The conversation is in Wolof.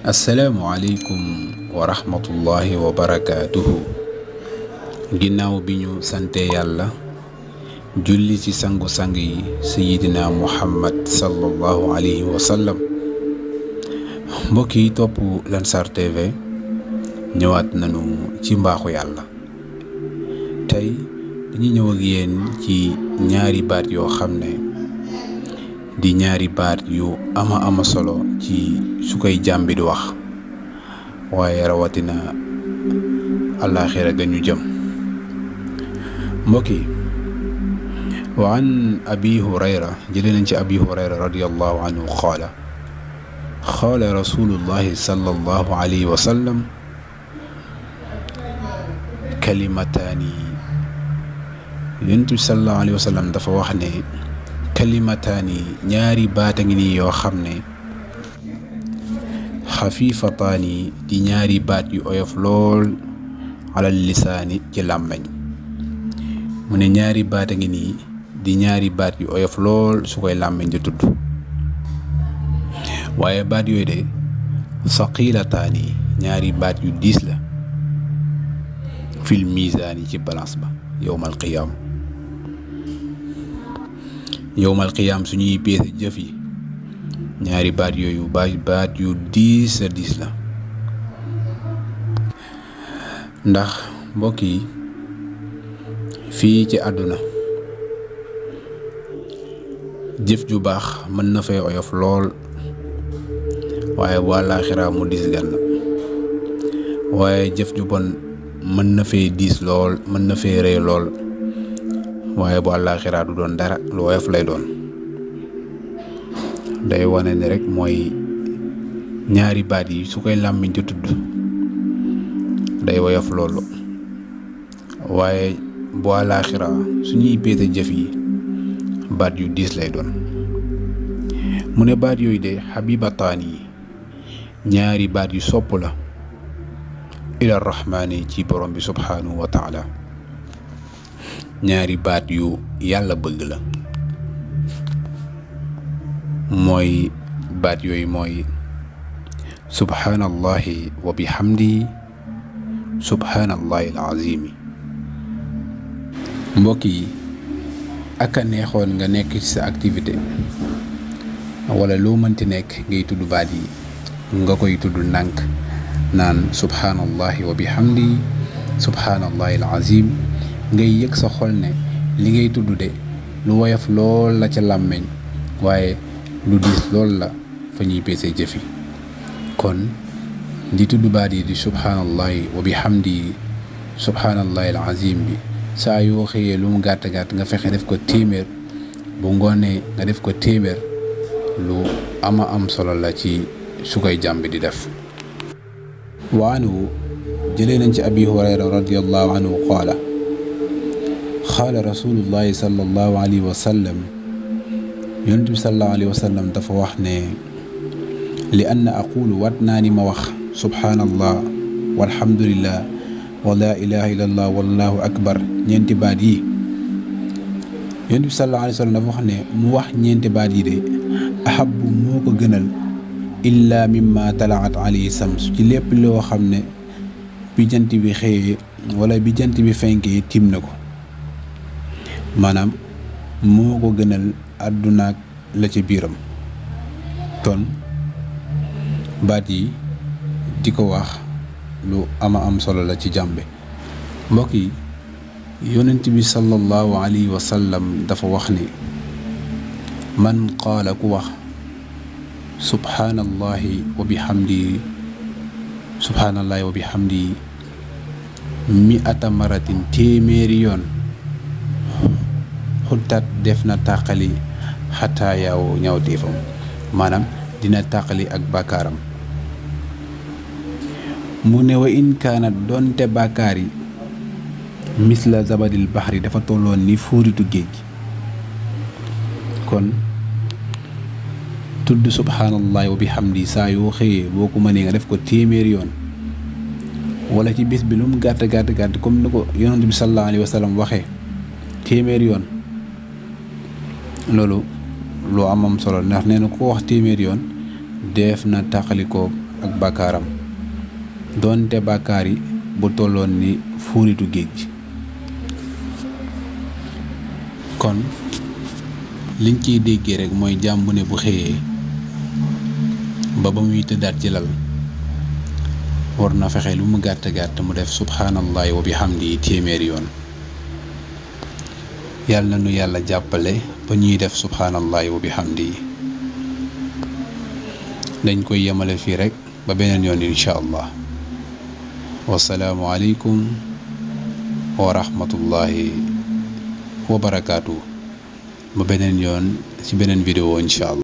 asalaamualeykum wa rahmatullahi wa barakaatuhu. ginnaaw bi ñu sante yàlla julli ci sangu-sang yi sayidina muhammad sallallahu alayhi wa sallam. mbokk yi topp Lansar TV ñëwaat nañu ci mbaaxu yàlla. tey dañuy ñëw ak yéen ci ñaari baat yoo xam ne di ñaari baat yu ama solo ci su koy jàmm bi di wax, waaye rawatina àllaaxira ga ñu jëm. mbokk yi, wa an abi hurayra jëlee nañ ci abi hurayra radiyallahu anhu qaala rasulullahi sallallahu alayhi wa sallam kalimataani. yonent bi sallallahu alayhi wa sallam dafa wax ne kalimataani ñaari baat a ngi nii yoo xam ne xafiifataani di ñaari baat yu oyof lool alal lisaani ci làmmeñ. mu ne ñaari baat a ngi nii di ñaari baat yu oyof lool su koy làmmeñ di tudd, waaye baat yooyu de saqilataani ñaari baat yu diis la fil miisaani ci balance ba yowmal qiyaam. yowmal qiyaam suñuy peese jëf yi ñaari baat yooyu baat yu diis la. ndax mbokk yi, fii ci àdduna jëf ju baax mën na fay oyof lool, waaye bu àllaaxira mu diis gann. waaye jëf ju bon mën na fay diis lool, mën na fay rëy lool, waaye bu àllaaxira du doon dara, lu woyof lay doon. day wane ne rek mooy ñaari baat yi su koy làmmiñ di tudd day woyof loolu, waaye bu àllaaxira suñuy péete jëf yi baat yu diis lay doon. mu ne baat yooyu de xabibataan yi ñaari baat yu sopp la ila rahmaani ci borom bi subhaanahu wa taala. ñaari baat yu yàlla bëgg la. mooy baat yooyu mooy subhaanallahi wa bihamdi subhaanallahi alazimi. mbokk yi, ak a neexoon nga nekk ci sa activité wala loo mënti nekk ngay tudd baat yi nga koy tudd ndànk naan subhaanallahi wa bihamdi subhaanallahi alazim. ngay yëg sa xol ne li ngay tudd de lu woyof lool la ca làmmeñ, waaye lu diis lool la fa ñuy peesee jëfi. kon di tudd baat yi di subhaanallahi wa bihamdi subhaanallahi alazim bi saa yoo xëyee lu mu gàtt nga fexe def ko téeméer, bu ngoonee nga def ko téeméer, lu am solo la ci su koy jàmm bi di def. wa anhu jëlee nañ ci abi hurayra radiyallahu anhu qaala rasulullahi sallallahu alayhi wa sallam. yonent bi sallallahu alayhi wa sallam dafa wax ne li anna aqulu wat naa ni ma wax subhaanallah walhamdulillah wa laa ilaha illallah wallahu akbar ñeenti baat yi. yonent bi sallallahu alayhi wa sallam dafa wax ne mu wax ñeenti baat yi de ahabbu moo ko gënal illa mimma talaat alayhi sams ci lépp loo xam ne bi jant bi xëyee wala bi jant bi fenkee tim na ko. maanaam moo ko gënal àddunaak la ci biiram. kon baat yi di ko wax lu am solo la ci jàmm bi. mbokk yi, yonent bi sallallahu alayhi wa sallam dafa wax ni man qaala ku wax subhaanallahi wa bihamdi subhaanallahi wa bihamdi mi'ata maratin téeméeri yoon xuttat def na tàqali xataa yaaw ñawteefam, maanaam dina tàqali ak bàkkaaram. mu ne wa in kaanat doonte bàkkaar yi misla zabadil baxri dafa tolloon ni fuuritu géej. kon tudd subhaanallahi wa bihamdi saa yoo xëyee boo ko mënee nga def ko téeméeri yoon, wala ci bis bi lu mu gàtt comme ni ko yonent bi sallallahu alayhi wa sallam waxee téeméeri yoon. loolu lu amam solo ndax nee na ko wax téeméeri yoon def na tàqalikoo ak bàkkaaram doonte bàkkaar yi bu tolloon ni fuuritu géej gi. kon liñ ciy déggee rek mooy jàmm ne bu xëyee ba muy tëddaat ci lal war na fexe lu mu gàtt gàtt mu def subhaanallahi wa bihamdihi téeméeri yoon. yàlla na nu yàlla jàppale ba ñuy def subhaanallahi wa bihamdihi. dañ koy yemale fii rek ba beneen yoon incha allah. wasalaamu aleykum wa rahmatullahi wa barakaatu. ba beneen yoon ci beneen vidéo incha allah.